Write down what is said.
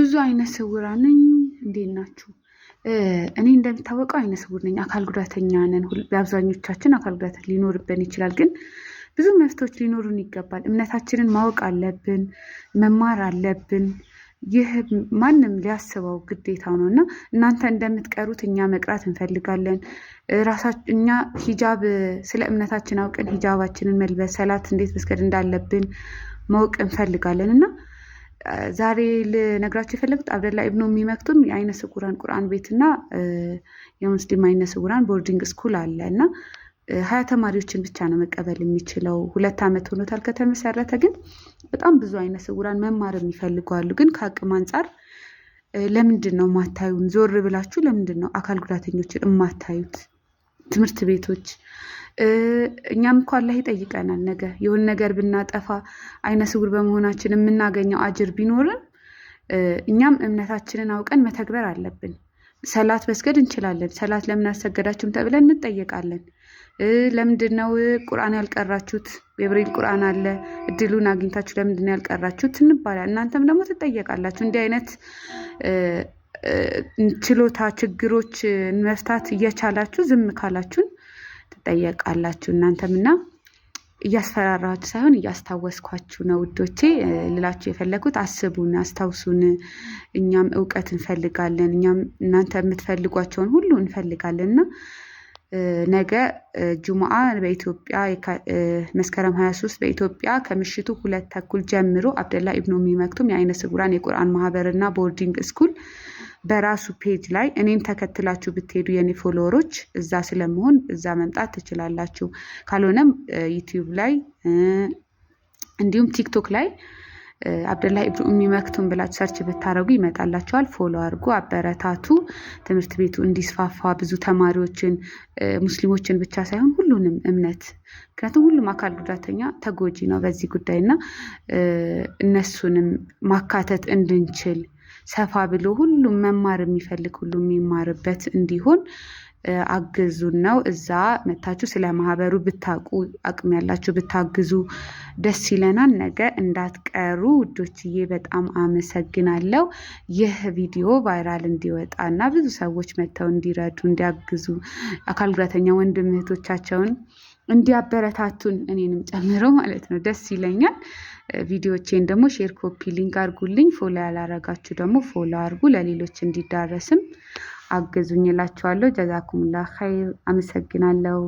ዙዙ አይነ ስውራን ነኝ። እንዴት ናችሁ? እኔ እንደሚታወቀው አይነ ስውር ነኝ። አካል ጉዳተኛ ነን። በአብዛኞቻችን አካል ጉዳት ሊኖርብን ይችላል፣ ግን ብዙ መብቶች ሊኖሩን ይገባል። እምነታችንን ማወቅ አለብን፣ መማር አለብን። ይህ ማንም ሊያስበው ግዴታው ነው እና እናንተ እንደምትቀሩት እኛ መቅራት እንፈልጋለን። እኛ ሂጃብ ስለ እምነታችን አውቀን ሂጃባችንን መልበስ፣ ሰላት እንዴት መስገድ እንዳለብን ማወቅ እንፈልጋለን እና ዛሬ ልነግራችሁ የፈለጉት አብደላ ኢብኑ ኡሚ መክቱም የአይነ ስውራን ቁርአን ቤትና የሙስሊም አይነ ስውራን boarding school አለ እና 20 ተማሪዎችን ብቻ ነው መቀበል የሚችለው። 2 ዓመት ሆኖታል ከተመሰረተ። ግን በጣም ብዙ አይነ ስውራን መማር የሚፈልጉ አሉ። ግን ከአቅም አንጻር ለምንድን ነው የማታዩን? ዞር ብላችሁ ለምንድን ነው አካል ጉዳተኞችን የማታዩት? ትምህርት ቤቶች እኛም እኮ አላህ ይጠይቀናል። ነገ የሆነ ነገር ብናጠፋ አይነ ስውር በመሆናችን የምናገኘው አጅር ቢኖርም እኛም እምነታችንን አውቀን መተግበር አለብን። ሰላት መስገድ እንችላለን። ሰላት ለምን አሰገዳችሁም ተብለን እንጠየቃለን። ለምንድን ነው ቁርአን ያልቀራችሁት? የብሬል ቁርአን አለ፣ እድሉን አግኝታችሁ ለምንድን ነው ያልቀራችሁት እንባላለን። እናንተም ደግሞ ትጠየቃላችሁ። እንዲህ አይነት ችሎታ ችግሮች መፍታት እየቻላችሁ ዝም ካላችሁን ትጠየቃላችሁ። እናንተም እና እያስፈራራችሁ ሳይሆን እያስታወስኳችሁ ነው ውዶቼ። ልላችሁ የፈለኩት አስቡን፣ አስታውሱን። እኛም እውቀት እንፈልጋለን። እኛም እናንተ የምትፈልጓቸውን ሁሉ እንፈልጋለን እና ነገ ጁሙአ በኢትዮጵያ መስከረም 23 በኢትዮጵያ ከምሽቱ 2:30 ጀምሮ አብደላ ኢብኑ ኡሚ መክቱም የአይነ ስውራን የቁርአን ማህበርና boarding school በራሱ page ላይ እኔን ተከትላችሁ ብትሄዱ የኔ follower ኦች እዛ ስለመሆን እዛ መምጣት ትችላላችሁ። ካልሆነም ዩቲዩብ ላይ እንዲሁም ቲክቶክ ላይ አብደላ ኢብኑ ኡሚ መክቱም ብላችሁ search ብታደረጉ ይመጣላችኋል። Follow አድርጉ፣ አበረታቱ። ትምህርት ቤቱ እንዲስፋፋ ብዙ ተማሪዎችን ሙስሊሞችን ብቻ ሳይሆን ሁሉንም እምነት፣ ምክንያቱም ሁሉም አካል ጉዳተኛ ተጎጂ ነው በዚህ ጉዳይ እና እነሱንም ማካተት እንድንችል ሰፋ ብሎ ሁሉም መማር የሚፈልግ ሁሉ የሚማርበት እንዲሆን አግዙን ነው። እዛ መታችሁ ስለ ማህበሩ ብታውቁ አቅም ያላችሁ ብታግዙ ደስ ይለናል። ነገ እንዳትቀሩ ውዶችዬ፣ በጣም አመሰግናለሁ። ይህ ቪዲዮ viral እንዲወጣ እና ብዙ ሰዎች መጥተው እንዲረዱ እንዲያግዙ አካል ጉዳተኛ ወንድም እህቶቻቸውን እንዲያበረታቱን እኔንም ጨምሮ ማለት ነው ደስ ይለኛል። ቪዲዮቼን ደግሞ share፣ copy link አድርጉልኝ። Follow ያላረጋችሁ ደግሞ follow አድርጉ፣ ለሌሎች እንዲዳረስም አግዙኝ እላችኋለሁ። ጀዛኩሙላ ኸይር። አመሰግናለሁ።